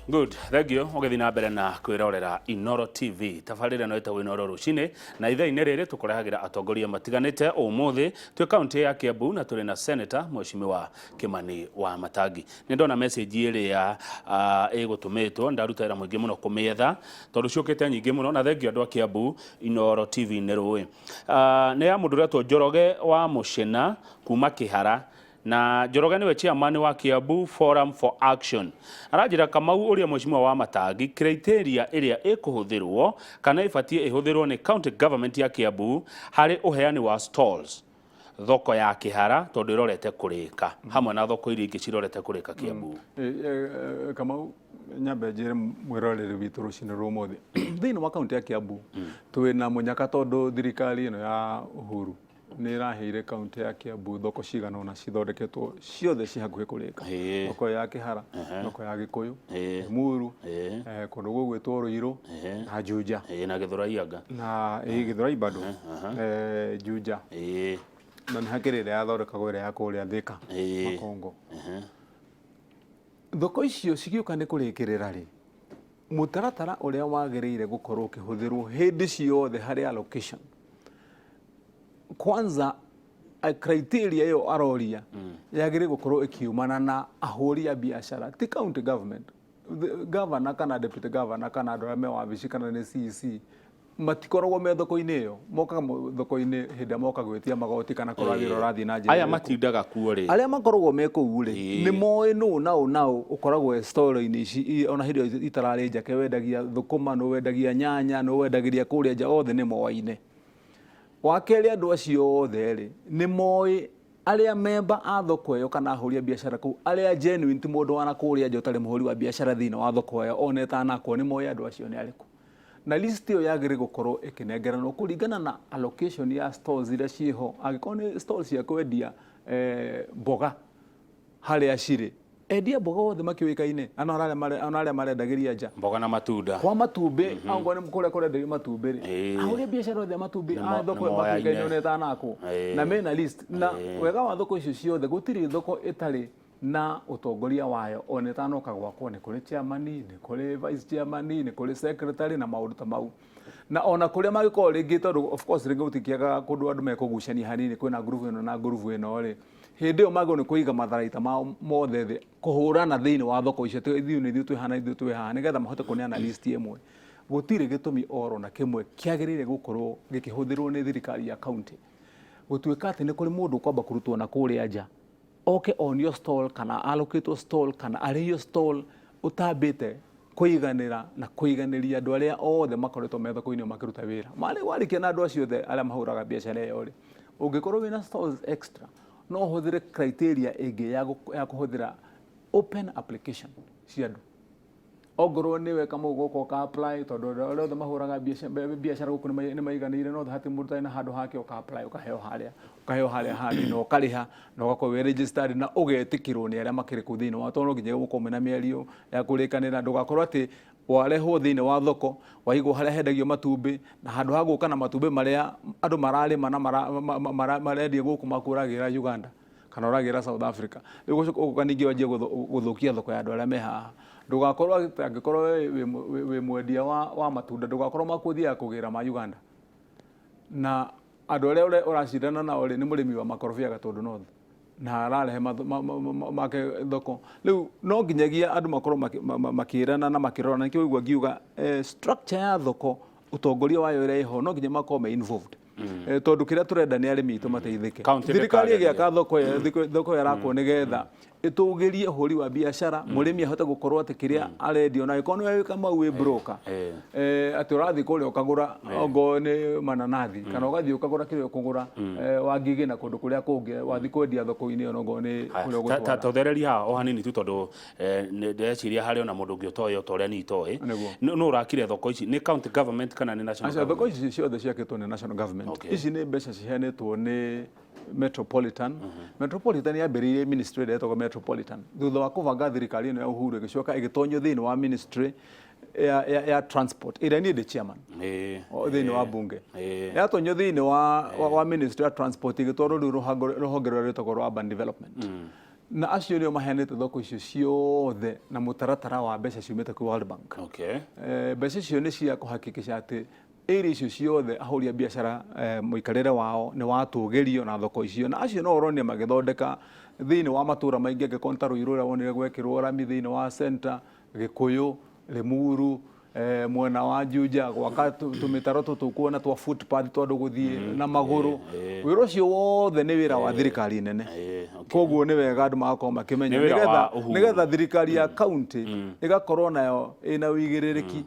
Good, thank you. Ũgĩthiĩ na mbere na kwĩrorera Inoro TV. Tabarĩra ĩno ĩtagwo Inoro rũcinĩ na ithaa-inĩ rĩrĩ tũkũrehagĩra atongoria matiganĩte. Ũmũthĩ twĩ kaunti ya Kiambu na tũrĩ na Senator Mheshimiwa Kimani wa Matangi. Nĩ ndona message ĩrĩa ĩgũtũmĩtwo, ndaruta wĩra mũingĩ mũno kũmĩetha tondũ ciũkĩte nyingĩ mũno, na thengiũ andũ a Kiambu, Inoro TV nĩ rũĩ. Nĩ ya mũndũ ũretwo Njoroge wa Mũcina kuma Kĩhara. Na Njoroge nĩwe chairman wa Kiambu Forum for Action. Aranjĩra Kamau ũrĩa mheshimiwa wa Matangi criteria ĩrĩa ĩkũhũthĩrwo kana ĩbatiĩ ĩhũthĩrwo nĩ county government ya Kiambu harĩ ũheani wa stalls thoko ya Kĩhara tondũ ĩrorete kũrĩka hamwe na thoko iria ingĩ cirorete kũrĩka Kiambu. Kamau, nyambe njĩre mwĩroreri witũ rũcinĩ rwa ũmũthĩ, thĩinĩ wa kaunti ya Kiambu twĩna mũnyaka tondũ thirikari ĩno ya Uhuru nĩ ĩraheire kaunti ya Kiambu thoko cigana ũna cithondeketwo ciothe ci hakuhĩ kũrĩka. Thoko ya Kĩhara, thoko ya Gĩkũyũ, Limuru, kũndũ gũgwĩtwo Ruiru na Juja. Na Gĩthũrai anga. Na Gĩthũrai bado, Juja. Na nĩ hakĩrĩ ĩrĩa yathondekagwo ĩrĩa ya kũrĩa Thĩka, Makongo. Thoko icio cigĩũka nĩ kũrĩkĩrĩra rĩ, mũtaratara ũrĩa wagĩrĩire gũkorwo ũkĩhũthĩrwo hĩndĩ ciothe harĩ allocation, kwanza criteria ĩyo aroria yagĩrĩire gũkorwo ĩkiumana na ahũri a biacara, ti county government. Governor kana deputy governor kana andũ arĩa me wabici kana nĩ CEC matikoragwo me thoko-inĩ ĩyo, mokaga thoko-inĩ hĩndĩ ĩrĩa moka gwĩtia magoti kana kũrora wĩra ũrathiĩ na njĩra Aya ĩrĩkũ. Matindaga kuo rĩ? Arĩa makoragwo me kũu rĩ, nĩ moĩ nũ na ũ na ũ ũkoragwo stall-inĩ ici ona hĩndĩ ĩyo itararĩ njake, wendagia thũkũma, nũ wendagia nyanya, nũ wendagĩria kũrĩa nja, othe nĩ moaine. Wa kerĩ, andũ acio othe rĩ, nĩ moĩ arĩa memba a thoko ĩyo kana ahũri a biacara kũu arĩa genuine, ti mũndũ wa na kũrĩa nja ũtarĩ mũhũri wa biacara thĩinĩ wa thoko ĩyo ona ĩtanakwo, nĩ moĩ andũ acio nĩ arĩkũ. Na list ĩyo yagĩrĩire gũkorwo ĩkĩnengeranwo kũringana na allocation ya stalls iria ciĩho. Angĩkorwo nĩ stalls cia kwendia mboga harĩa cirĩ, endia mboga othe makĩũĩkaine, ona arĩa marendagĩria nja. Mboga na matunda. Kwa matumbĩ, angĩkorwo nĩ kũrĩa kũrenderio matumbĩ rĩ, ahũri a biacara othe a matumbĩ a thoko ĩyo makĩũĩkaine ona ĩtanakwo, na mena list. Na wega wa thoko icio ciothe, gũtirĩ thoko ĩtarĩ na ũtongoria wayo ona ĩtanoka gwakwo. Nĩ kũrĩ chairman, nĩ kũrĩ vice chairman, nĩ kũrĩ secretary na maũndũ ta mau. Na ona kũrĩa mangĩkorwo rĩngĩ, tondũ of course rĩngĩ gũtikĩagaga kũndũ andũ mekũgucania hanini, kwĩna ngurubu ĩno na ngurubu ĩno rĩ, hĩndĩ ĩyo magĩrĩirwo nĩ kũiga matharaita mao mothe thĩ kũhũrana thĩinĩ wa thoko icio, atĩ ithuĩ nĩ ithuĩ twĩ haha na ithuĩ twĩ haha, nĩgetha mahote kũneana list ĩmwe. Gũtirĩ gĩtũmi oro na kĩmwe kĩagĩrĩire gũkorwo gĩkĩhũthĩrwo nĩ thirikari ya county gũtuĩka atĩ nĩ kũrĩ mũndũ ũkwamba kũrutwo na kũrĩa nja oke onio stall kana alokĩtwo stall kana arĩhio stall ũtambĩte kũiganĩra na kũiganĩria andũ arĩa othe makoretwo me thoko-inĩ ĩyo makĩruta wĩra. Marĩ warĩkia na andũ acio othe arĩa mahũraga biacara ĩyo rĩ, ũngĩkorwo wĩna stalls extra, no ũhũthĩre criteria ĩngĩ ya kũhũthĩra open application cia andũ. Ongorwo nĩwe Kamau gũka ũka apply, tondũ andũ arĩa othe mahũraga biacara gũkũ nĩ maiganĩire, no hatirĩ mũndũ ũtarĩ na handũ hake, ũka apply ũkaheo harĩa hangĩ na ũkarĩha na ũgakorwo wĩ registered na ũgetĩkĩrwo nĩ arĩa makĩrĩ kũu thĩinĩ wa, tondũ no nginya gũkorwo mwĩna mĩario ya kũrĩkanĩra. Ndũgakorwo atĩ warehwo thĩinĩ wa thoko, waigwo harĩa hendagio matumbĩ, na handũ ha gũka na matumbĩ marĩa andũ mararĩma na marendia gũkũ maku, ũragĩra Uganda kana ũragĩra South Africa. Rĩu ũgũcoka ũgoka ningĩ wanjie gũthũkia thoko ya andũ arĩa me haha. Ndũgakorwo atĩ angĩkorwo we wĩ mwendia wa matunda, ndũgakorwo maku ũthiaga kũgĩra ma Uganda na andũ arĩa ũracindana nao rĩ, nĩ mũrĩmi wa makorobia Gatũndũ North na ararehe make thoko. Rĩu no nginyagia andũ makorwo makĩrana na makĩrorana. Nĩkĩo waigua ngiuga structure ya thoko, ũtongoria wayo ĩrĩa ĩho, no nginya makorwo me involved. Tondũ kĩrĩa tũrenda nĩ arĩmi aitũ mateithĩke. County Thirikari ndĩkarĩrie. ĩgĩaka thoko ĩyo, thoko ĩyo ĩrakwo nĩgetha ĩtũgĩrie ũhũri wa biacara, mũrĩmi ahote gũkorwo atĩ kĩrĩa arendia, ona angĩkorwo nĩwe wĩ Kamau wĩ broker, atĩ ũrathiĩ kũrĩa ũkagũra ongorwo nĩ mananathi kana ũgathiĩ ũkagũra kĩrĩa ũkũgũra wa Ngigĩ na kũndũ kũrĩa kũngĩ, wathiĩ kwendia thoko-inĩ ona ongorwo nĩ kũrĩa ũgũtwara. Tũthereria haha o hanini tu, tondũ ndĩreciria harĩ ona mũndũ ũngĩ ũtoĩ ota ũrĩa niĩ itoĩ. Nĩguo. Nũ ũrakire thoko ici? Nĩ county government kana nĩ national Aca, thoko government? ici ciothe ciakĩtwo nĩ national government. Okay. Ici nĩ mbeca ciheanĩtwo nĩ Metropolitan. Metropolitan yambĩrĩirie ministry ĩrĩa ĩtagwo Metropolitan thutha wa kũbanga thirikari ĩno ya Uhuru, ĩgĩcoka ĩgĩtonyio thĩinĩ wa ministry ya transport ĩrĩa niĩ ndĩ chairman thĩinĩ wa bunge. Yatonyio thĩinĩ wa ministry ya transport, ĩgĩtwarwo rĩu rũhonge rũrĩa rwĩtagwo rwa urban development. Na acio nĩo maheanĩte thoko icio ciothe na mũtaratara wa mbeca ciumĩte kwĩ World Bank. Mbeca icio nĩ cia kũhakikisha atĩ area icio ciothe ahũri a biacara mũikarĩre wao nĩ watũgĩrio na thoko icio, na acio no ũronire magĩthondeka thĩinĩ wa matũra maingĩ, angĩkorwo nĩ ta Ruiru ũrĩa wonire gwekĩrwo rami thĩinĩ wa center, Gĩkũyũ, Limuru, mwena wa Juja gwaka tũmĩtaro tũtũ kuona twa footpath twa andũ gũthiĩ na magũrũ. Wĩra ũcio wothe nĩ wĩra wa thirikari nene. Koguo nĩ wega andũ magakorwo makĩmenya Nĩ wĩra wa Uhuru. Nĩgetha thirikari ya county ĩgakorwo nayo ĩna ũigĩrĩrĩki.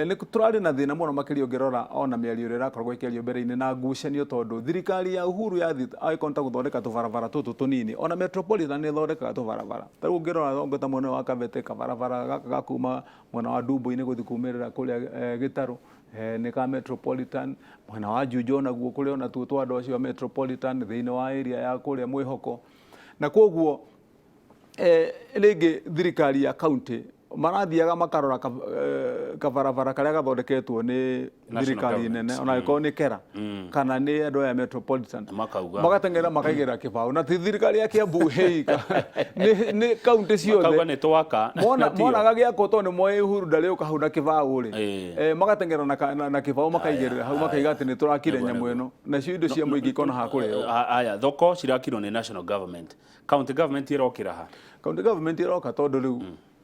Nĩ tũrarĩ na thĩna mũno makĩria ũngĩrora ona mĩario ĩrĩa ĩrakoragwo ĩkĩario mbere-inĩ na ngucanio, tondũ thirikari ya Uhuru yathiĩ angĩkorwo nĩ ta gũthondeka tũbarabara tũtũ tũnini, ona Metropolitan nĩ ĩthondekaga tũbarabara. Ta rĩu ũngĩrora ongo ta mwena wa Kabete, kabarabara gaka ga kuma mwena wa Ndumbo-inĩ gũthiĩ kumĩrĩra kũrĩa Gĩtarũ, nĩ ka Metropolitan. Mwena wa Juja onaguo kũrĩ onatuo twa andũ acio a Metropolitan thĩinĩ wa area ya kũrĩa Mwĩhoko. Na koguo rĩngĩ thirikari ya county marathiaga makarora kabarabara karĩa gathondeketwo nĩ National thirikari government. nene, ona angĩkorwo nĩ kera kana nĩ andũ aya Metropolitan, Makauga. magateng'era makaigĩrĩra kĩbaũ, na ti thirikari ya Kiambu ĩika, nĩ kaunti ciothe. Makauga nĩ twaka. Mona Na tiyo. Monaga gĩakwo tondũ nĩ moĩ Uhuru ndarĩũka hau na kĩbaũ rĩ, magateng'era na kĩbaũ makaigĩrĩra hau, makaiga atĩ nĩ tũrakire nyamũ ĩno, nacio indo cia mũingĩ ikona ha kũrĩo. Aya, thoko cirakirwo nĩ national government, county government ĩrokĩra ha? County government ĩroka tondũ rĩu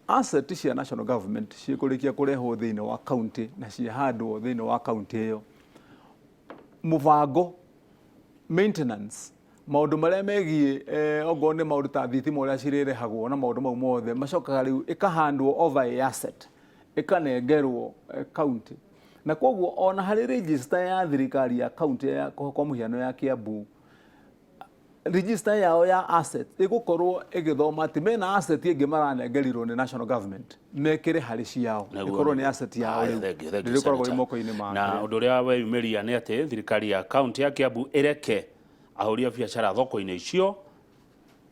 asset cia national government ciĩkũrĩkia kũrehwo thĩinĩ wa county na cihandwo thĩinĩ wa county ĩyo. Mũbango, maintenance, maũndũ marĩa megiĩ ongorwo nĩ maũndũ ta thitima ũrĩa cirĩrĩhagwo na maũndũ mau mothe macokaga rĩu ĩkahandwo over a asset, ĩkanengerwo county. Na koguo ona harĩ register ya thirikari ya county ya kwa mũhiano ya Kiambu, register yao ya asset ĩgũkorwo ĩgĩthoma atĩ mena asset ĩngĩ maranengerirwo nĩ national government mekĩre harĩ ciao, ĩkorwo nĩ asset yao Haya, rĩu thank you, thank you, ndĩrĩkoragwo ĩ Senator. moko-inĩ Na make. ũndũ ũrĩa weyumĩria nĩ atĩ thirikari ya kaunti ya Kiambu ĩreke ahũri a biacara thoko-inĩ icio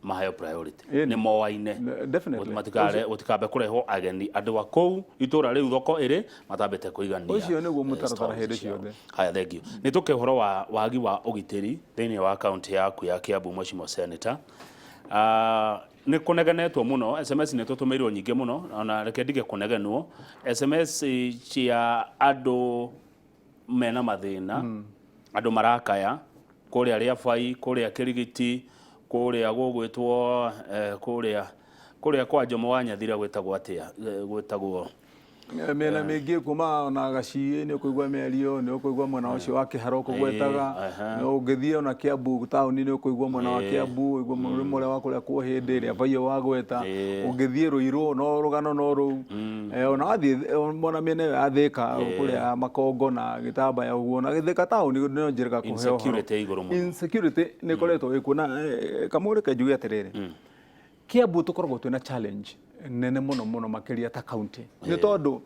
maheo priority. Ĩni. Nĩ moaine. Definitely. Matikare gũtikambe kũrehwo ageni, andũ a kũu itũra rĩu thoko ĩrĩ matambĩte kũigania. Ũcio nĩguo mũtaratara Stalls hĩndĩ ciao. ciothe. Haya, thank you. Nĩ tũke ũhoro wa wagi wa ũgitĩri thĩinĩ wa kaunti yaku ya Kiambu, Mheshimiwa Senator. Nĩ kũnegenetwo mũno, SMS nĩ tũtũmĩirwo nyingĩ mũno, ona reke ndige kũnegenwo. SMS cia andũ mena mathĩna, andũ marakaya kũrĩa Rĩabai, kũrĩa Kĩrigiti, kũrĩa gũgwĩtwo kũrĩa kwa Jomo wa Nyathira gwĩtagwo atĩa? Gwĩtagwo Mĩena mĩingĩ kuma ona Gaciĩ nĩ ũkũigua mĩario, nĩ ũkũigua mwena ũcio wa Kĩharo kũgwetaga, nĩ ũngĩthiĩ ona Kiambu taũni nĩ ũkũigua mwena wa Kiambu, ũigua mũrĩmo ũrĩa wa kũrĩa kwa Hĩndĩ Rĩabai wa gweta, ũngĩthiĩ Ruiru no rũgano no rũu, ona wathiĩ mwena mĩena ĩyo ya Thĩka kũrĩa Makongo na Gĩtambaya ũguo, na Thĩka taũni no njĩrĩga kũhe ũhoro. Insecurity igũrũ mũno. Insecurity nĩ ĩkoretwo ĩkuo na Kamau, reke njuge atĩrĩrĩ, Kiambu tũkoragwo twĩna challenge nene mũno mũno makĩria ta county, nĩ tondũ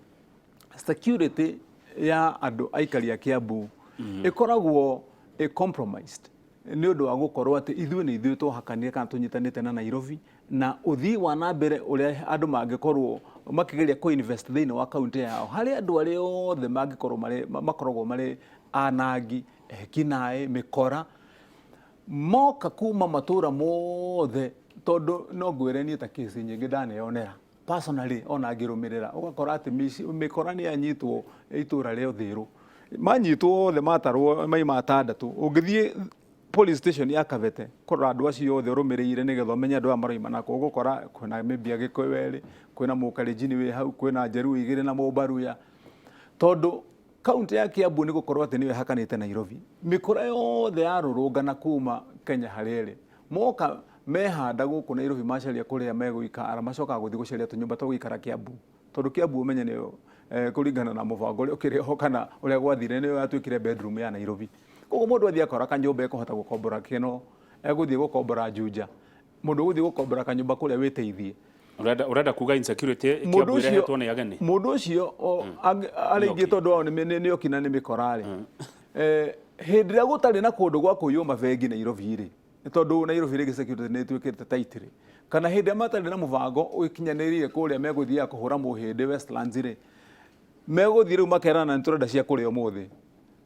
security ya andũ aikari a Kiambu ĩkoragwo ĩ compromised nĩ ũndũ wa gũkorwo atĩ ithuĩ nĩ ithuĩ twahakanire kana tũnyitanĩte na Nairobi, na ũthii wa na mbere ũrĩa andũ mangĩkorwo makĩgeria kũ invest thĩinĩ wa kaunti yao harĩ andũ arĩa othe mangĩkorwo marĩ makoragwo marĩ anangi, ekinaĩ, mĩkora moka kuma matũra mothe, tondũ no ngwĩre niĩ ta kesi nyingĩ ndaneyonera personally, ona ngĩrũmĩrĩra ũgakora atĩ mĩkora nĩ yanyitwo itũra rĩa Ũthĩrũ, manyitwo othe matarwo maima atandatũ. Ũngĩthiĩ police station ya Kabete kũrora andũ acio othe ũrũmĩrĩire nĩgetha ũmenye andũ aya maroima nako, ũgũkora kwĩna maybe Agĩkũyũ erĩ, kwĩna Mũkalenjin wĩ hau, kwĩna Njeruo igĩrĩ na Mũmbaruya, tondũ kaunti ya Kiambu nĩ gũkorwo atĩ nĩyo ĩhakanĩte Nairobi. Mĩkora yothe yarũrũngana kuma Kenya harĩa ĩrĩ, moka mehanda gũkũ Nairobi, macaria kũrĩa megũikara, macokaga gũthiĩ gũcaria tũnyũmba twa gũikara Kiambu, tondũ Kiambu ũmenye nĩyo kũringana na mũbango ũrĩa ũkĩrĩ ho kana ũrĩa gwathire nĩyo yatuĩkire bedroom ya Nairobi. Koguo mũndũ athiĩ akora kanyũmba ekũhota gũkombora kĩno, egũthiĩ gũkombora Juja, mũndũ ũgũthiĩ gũkombora kanyũmba kũrĩa wĩteithie. Ũrenda kuga insecurity Mũndũ Kiambu ũcio irehetwo nĩ ageni? Mũndũ ũcio arĩa aingĩ tondũ wao nĩ oki na nĩ mĩkora rĩ, hĩndĩ ĩrĩa gũtarĩ na kũndũ gwa kũiywo mabengi Nairobi rĩ, nĩ tondũ Nairobi rĩngĩ security nĩ ĩtuĩkĩte tight rĩ, kana hĩndĩ ĩrĩa matarĩ na mũbango ũkinyanĩire kũrĩa megũthiaga kũhũra mũhĩndĩ Westlands rĩ, megũthiĩ rĩu makerana nĩ tũrenda cia kũrĩa ũmũthĩ.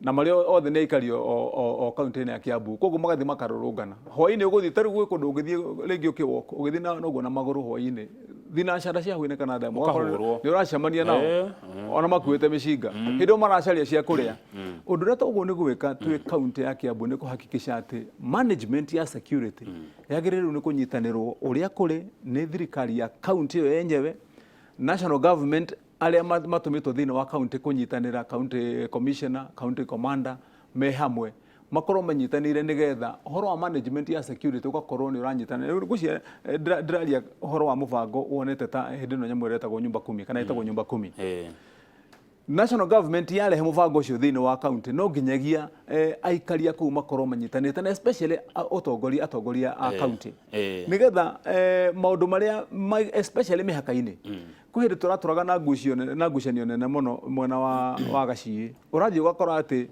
Na marĩ othe nĩ aikari o kaunti-inĩ ya Kiambu, koguo magathiĩ makarũrũngana hwaĩ-inĩ. Ũgũthiĩ ta rĩu gwĩ kũndũ ũngĩthiĩ rĩngĩ ũkĩwalk, ũgĩthiĩ na noguo na magũrũ hwaĩ-inĩ thinacara cia hwaĩ-inĩ kana thaa ĩmwe, ũgakora Ũkahũrwo. nĩ ũracemania nao ona makuĩte mĩcinga hĩndĩ ĩyo maracaria cia kũrĩa. Ũndũ ũrĩa toguo nĩ gwĩka twĩ kaunti ya Kiambu nĩ kũhakikisha atĩ management ya security yagĩrĩirwo nĩ kũnyitanĩrwo ũrĩa kũrĩ nĩ thirikari ya kaunti ĩyo yenyewe, national government, arĩa matũmĩtwo thĩinĩ wa kaunti kũnyitanĩra, county commissioner, county commander, me hamwe makorwo manyitanĩire nĩgetha ũhoro wa management ya security ũgakorwo nĩ ũranyitanĩra. Rĩu ngwĩciria ndĩraria ũhoro wa mũbango wonete ta hĩndĩ ĩno nyamũ ĩrĩa ĩtagwo nyumba kumi kana ĩtagwo nyumba kumi. National government yarehe mũbango ũcio thĩinĩ wa county, no nginyagia aikari a kũu makorwo manyitanĩte na especially ũtongoria, atongoria a county, nĩgetha maũndũ marĩa especially mĩhaka-inĩ. Kwĩ hĩndĩ tũratũraga na ngucio na ngucanio nene mũno mwena wa Gaciĩ. Ũrathiĩ ũgakora atĩ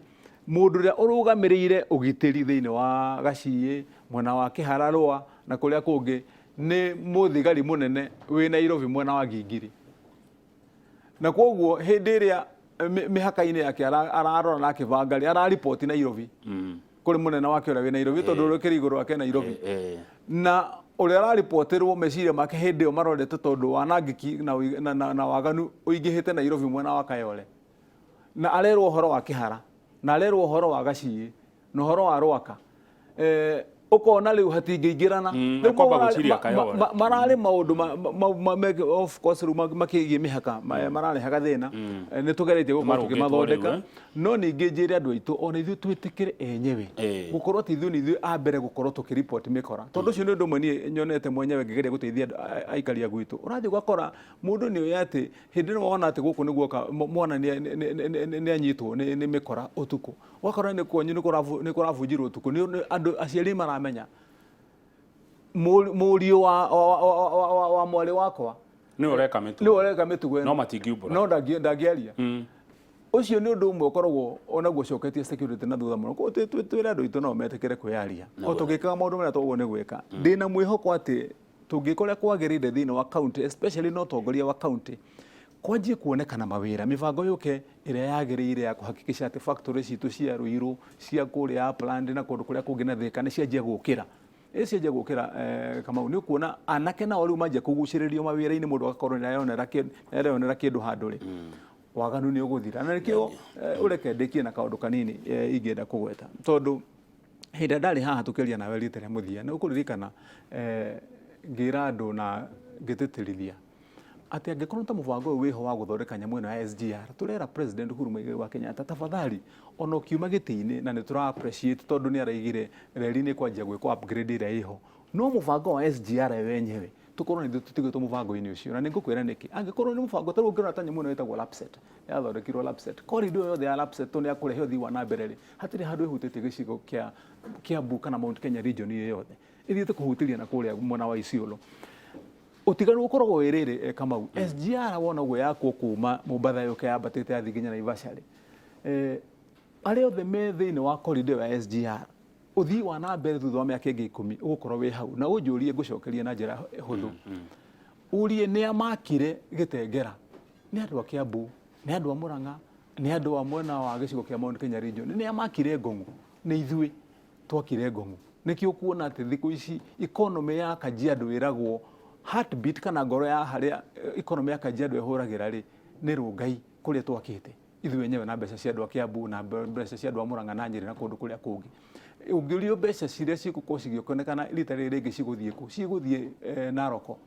mũndũ ũrĩa ũrũgamĩrĩire ũgitĩri thĩinĩ wa Gaciĩ, mwena wa Kĩhararũa na kũrĩa kũngĩ, nĩ mũthigari mũnene wĩ Nairobi mwena wa Gingiri. Na koguo hĩndĩ ĩrĩa mĩhaka-inĩ yake ararora na akĩbanga rĩ, arariboti Nairobi kũrĩ mũnene wake ũrĩa wĩ Nairobi, tondũ ũrĩa ũkĩrĩ igũrũ wake Nairobi. Na ũrĩa araribotĩrwo meciria make hĩndĩ ĩyo marorete, tondũ wanangĩki na waganu ũingĩhĩte Nairobi mwena wa Kayole, na arerwo ũhoro wa Kĩhara na arerwo ũhoro wa Gaciĩ na ũhoro wa Rwaka, ũkona rĩu hatingĩingĩrana. Rĩu Akwamba gwĩciria Kayole. Mararĩ maũndũ of course rĩu makĩgiĩ mĩhaka mararehaga thĩna. Nĩ tũgeretie gũkorwo Nĩmarũngĩtwo tũkĩmathondeka rĩu, eh? No ningĩ njĩre andũ aitũ ona ithuĩ twĩtĩkĩre enyewe gũkorwo atĩ ithuĩ nĩ ithuĩ a mbere gũkorwo tũkĩripoti mĩkora, tondũ ũcio nĩ ũndũ ũmwe niĩ nyonete mwenyewe ngĩgeria gũteithia andũ aikari a gwitũ. Ũrathiĩ ũgakora mũndũ nĩ oĩ atĩ hĩndĩ ĩno wona atĩ gũkũ nĩ guoka mwana nĩ anyitwo nĩ mĩkora ũtukũ, ũgakora nĩ kwanyu nĩ kũrabunjirwo ũtukũ, nĩ andũ aciari maramenya mũriũ wa mwarĩ wakwa Nĩwe ũreka mĩtugo. Nĩwe ũreka mĩtugo ĩno. No matingiumbũra. No ndangĩaria. Ũcio nĩ ũndũ ũmwe ũkoragwo onaguo ũcoketie security na thutha mũno. Koguo twĩre andũ aitũ nao metĩkĩre kwĩyaria o tũgĩkaga maũndũ marĩa twagĩrĩirwo nĩ gwĩka. Ndĩna mwĩhoko atĩ tũngĩka ũrĩa kwagĩrĩire thĩinĩ wa county, especially na ũtongoria wa county, kwanjie kuonekana mawĩra, mĩbango yũke ĩrĩa yagĩrĩire ya kũhakikisha atĩ factory citũ cia Ruiru, cia kũrĩa Upland na kũndũ kũrĩa kũngĩ na Thika nĩ cianjia gũkĩra. Ĩ cianjia gũkĩra, Kamau, nĩ ũkuona anake nao rĩu manjia kũgucĩrĩrio mawĩra-inĩ, mũndũ agakorwo nĩ areyonera kĩndũ handũ rĩ, waganu nĩ ũgũthira. Na nĩkĩo ũreke ndĩkie na kaũndũ kanini ingĩenda kũgweta, tondũ hĩndĩ ĩrĩa ndarĩ haha tũkĩaria nawe rita rĩa mũthia, nĩ ũkũririkana ngĩra andũ na ngĩtĩtĩrithia atĩ angĩkorwo ta mũbango ũyũ wĩho wa gũthondeka nyamũ ĩno ya SGR, tũrera President Uhuru Muigai wa Kenyatta, tafadhali, ona ũkiuma gĩtĩ-inĩ, na nĩ tũra appreciate tondũ nĩ araigire reri nĩ kwanjia gwĩkwo upgrade ĩrĩa ĩho, no mũbango wa SGR wenyewe tũkorwo nĩ ithuĩ tũtigĩtwo mũbango-inĩ ũcio. Na nĩ ngũkwĩra nĩkĩ. Angĩkorwo nĩ mũbango ta rĩu ũngĩrora ta nyamũ ĩno ĩtagwo LAPSSET, yathondekirwo LAPSSET corridor ĩyo yothe ya LAPSSET, tondũ nĩ ya kũrehe ũthii wa na mbere rĩ, hatirĩ handũ ĩhutĩtie gĩcigo kĩa Kiambu kana Mount Kenya region ĩyo yothe, ĩthiĩte kũhutĩria na kũrĩa mwena wa Isiolo. Ũtiganu ũkoragwo wĩ rĩrĩ, Kamau, SGR wona ũguo yakwo kuma Mombatha yũke yambatĩte yathiĩ nginya Naivasha rĩ, arĩa othe me thĩinĩ wa corridor ĩyo ya SGR, ũthii wa na mbere thutha wa mĩaka ĩngĩ 10 ũgũkorwo wĩ hau. Na ũnjũrie ngũcokerie na njĩra hũthũ. Ũrie nĩa makire Gĩtengera? Nĩ andũ a Kiambu, nĩ andũ a Murang'a, nĩ andũ a mwena wa gĩcigo kĩa Mount Kenya region. Nĩa makire Ngong'u? Nĩ ithuĩ twakire Ngong'u. Nĩkĩo ũkuona atĩ thikũ ici economy ya Kajiado ĩragwo heartbeat, kana ngoro ya harĩa economy ya Kajiado ĩhũragĩra rĩ, nĩ Rongai kũrĩa twakĩte ithuĩ enyewe na mbeca cia andũ a Kiambu na mbeca cia andũ a Murang'a na Nyĩrĩ na kũndũ kũrĩa kũngĩ. Ũngĩũrio mbeca ciria cigũkorwo cigĩonekana rita rĩrĩ rĩngĩ cigũthiĩ kũ? Cigũthiĩ Narok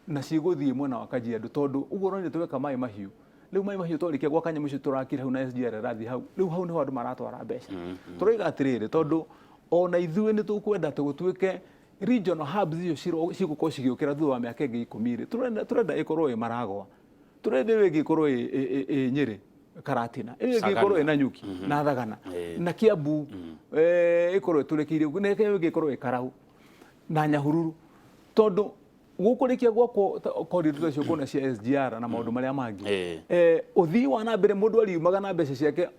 na cigũthiĩ mwena wa Kajiado, tondũ ũguo ũronire tweka Maĩ Mahiũ. Rĩu Maĩ Mahiũ twarĩkia gwaka nyamũ icio tũrakire hau na SGR ĩrathiĩ hau, rĩu hau nĩho andũ maratwara mbeca. Tũroiga atĩrĩrĩ, tondũ ona ithuĩ nĩ tũkwenda atĩ gũtuĩke regional hubs icio cigũkorwo cigĩũkĩra thutha wa mĩaka ĩngĩ 10 rĩ, tũrenda ĩkorwo ĩ Maragwa, tũrenda ĩyo ĩngĩ ĩkorwo ĩ Nyĩrĩ Karatina, ĩyo ĩngĩ ĩkorwo ĩ Nanyuki na Thagana na Kiambu, ĩkorwo ĩtũrĩkĩirie, na ĩyo ĩngĩ ĩkorwo ĩ Karau na Nyahururu, tondũ Gũkũrĩkia gwakwo corridor icio kuona cia SGR na maũndũ marĩa mangĩ, ũthii wa na mbere mũndũ ariumaga na mbeca ciake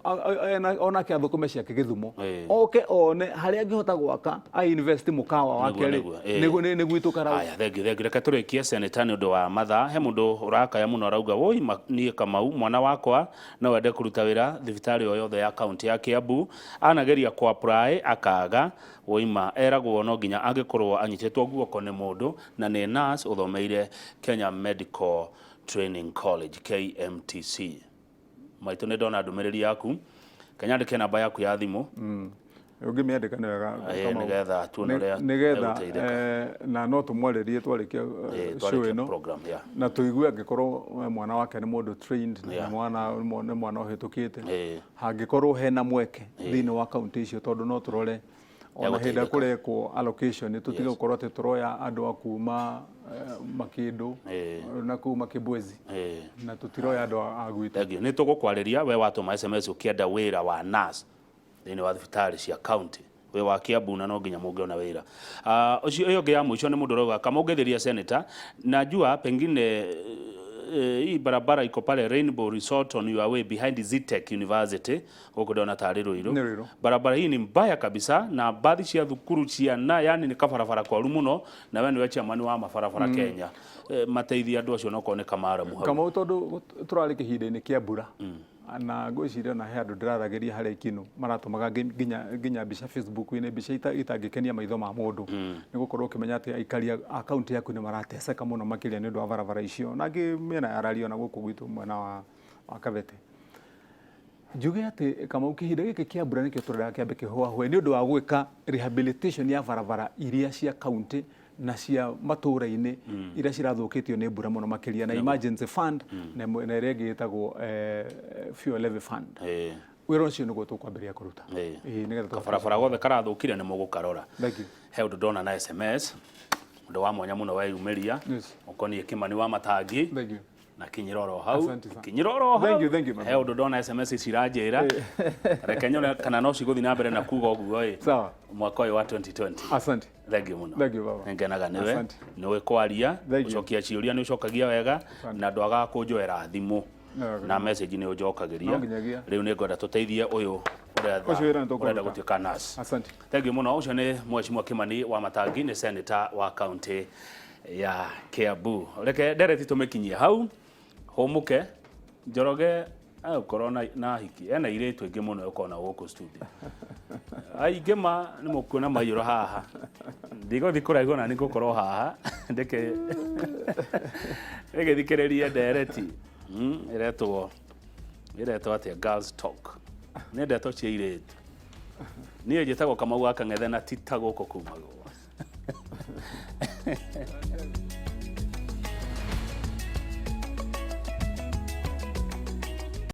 onake athũkũme ciake Gĩthumo, oke one harĩa angĩhota gwaka a invest mũkawa wake rĩ, nĩ gwitũ Karau. Aya, thengiũ thengiũ. Reke tũrĩkie, Senator, nĩ ũndũ wa mathaa. He mũndũ ũrakaya mũno arauga, woi niĩ Kamau, mwana wakwa no wende kũruta wĩra thibitarĩ o yothe ya kaunti ya Kiambu, anageria kũ apply akaga, woima eragwo no nginya angĩkorwo anyitĩtwo guoko nĩ mũndũ, na nĩ nurse ũthomeire Kenya Medical Training College, KMTC. Maitũ, nĩ ndona ndũmĩrĩri yaku, kanyandĩke namba yaku ya thimũ. Ũngĩmĩandĩka nĩ wega. Nĩgetha tuone ũrĩa nĩgetha na no tũmwarĩrie twarĩkia show ĩno program, yeah. Na tũigue angĩkorwo mwana wake nĩ mũndũ trained, nĩ mwana ũhĩtũkĩte, hangĩkorwo hena mweke thĩinĩ wa kaunti icio, tondũ no tũrore ona hĩndĩ ĩrĩa kũrekwo allocation tũtige gũkorwo atĩ tũroya andũ a kuma Makĩndũ na kuma Kĩbwezi na tũtiroya andũ a gwitũ. Thengiũ. Nĩ tũgũkwarĩria we watũma SMS ũkĩenda wĩra wa nurse thĩinĩ wa thibitarĩ cia county, wĩ wa Kiambu, na no nginya mũngĩona wĩra ũcio. Ĩyo ĩngĩ ya mũico nĩ mũndũ ũrauga, kamũngĩthĩria senator, najua pengine hii barabara iko pale Rainbow Resort on your way behind Zetech University, gũkũ ndona tarĩ Ruiru. Nĩ Ruiru. Barabara hii ni mbaya kabisa na baadhi cia thukuru ciana, yani ni kabarabara koru muno, na we niwe chairman wa mabarabara Kenya, mateithia andũ acio nokorwo nĩ kamaramu hau. Kamau, tondũ tũrarĩ kĩhinda-inĩ kĩa mbura, na ngwĩciria ona he andũ ndĩraragĩria harĩa Ikinũ maratũmaga nginya mbica Facebook-inĩ, mbica itangĩkenia maitho ma mũndũ, nĩ gũkorwo ũkĩmenya atĩ aikari a kaunti yaku nĩ marateseka mũno makĩria nĩ ũndũ wa barabara icio, na angĩ mĩena ya Rario na gũkũ gwitũ mwena wa Kabete. Njuge atĩ Kamau, kĩhinda gĩkĩ kĩa mbura nĩkĩo tũrenda kĩambe kĩhũahũe nĩ ũndũ wa gwĩka rehabilitation ya barabara iria cia kaunti na cia matũũra-inĩ iria cirathũkĩtio nĩ mbura mũno makĩria, na emergency fund na ĩrĩa ĩngĩ ĩtagwo fuel levy fund. Wĩra ũcio nĩguo tũkwambĩrĩria kũruta. Ĩĩ, nĩgetha Kabarabara gothe karathũkire nĩ mũgũkarora. Thank you. He ũndũ ndona na SMS, ũndũ wa mwanya mũno weyumĩria ũkoniĩ Kĩmani wa Matangi. Thank you. Na kinyĩra oro hau. Asante sana. Kinyĩra oro hau. Thank you, thank you, my He ũndũ ndona SMS ici iranjĩra, reke nyone kana no cigũthiĩ na mbere na kuga ũguo ĩ Sawa. mwaka ũyũ wa 2020. Asante. Thank you mũno. Thank you, baba. Nĩngenaga nĩwe. Asante. Nĩwe kwaria. Thank you. Gũcokia ciũria nĩ ũcokagia wega na ndwagaga kũnjoera thimũ na message nĩ ũnjokagĩria. No nginyagia. Rĩu nĩ ngwenda tũteithie ũyũ ũretha Ũcio wĩra nĩ tũkũruta. ũrenda gũtuĩka nurse. Asante. Thank you mũno. Ũcio nĩ Mheshimiwa Kimani wa Matangi, nĩ senator wa kaunti ya Kiambu. Reke ndereti tũmĩkinyie hau. Hũmũke Njoroge agũkorwo na hiki ena airĩtu aingĩ mũno ũkona gũkũ studio, aingĩ ma nĩ mũkuona maiyũro haha. Ndigũthiĩ kũraihu ona nĩ ngũkorwo haha ndĩke rĩgĩthikĩrĩrie ndereti. Ĩretwo atĩa? Girls Talk, nĩ ndeto cia airĩtu. Niĩ njĩtagwo Kamau wa Kang'ethe na ti ta gũkũ kumagwo.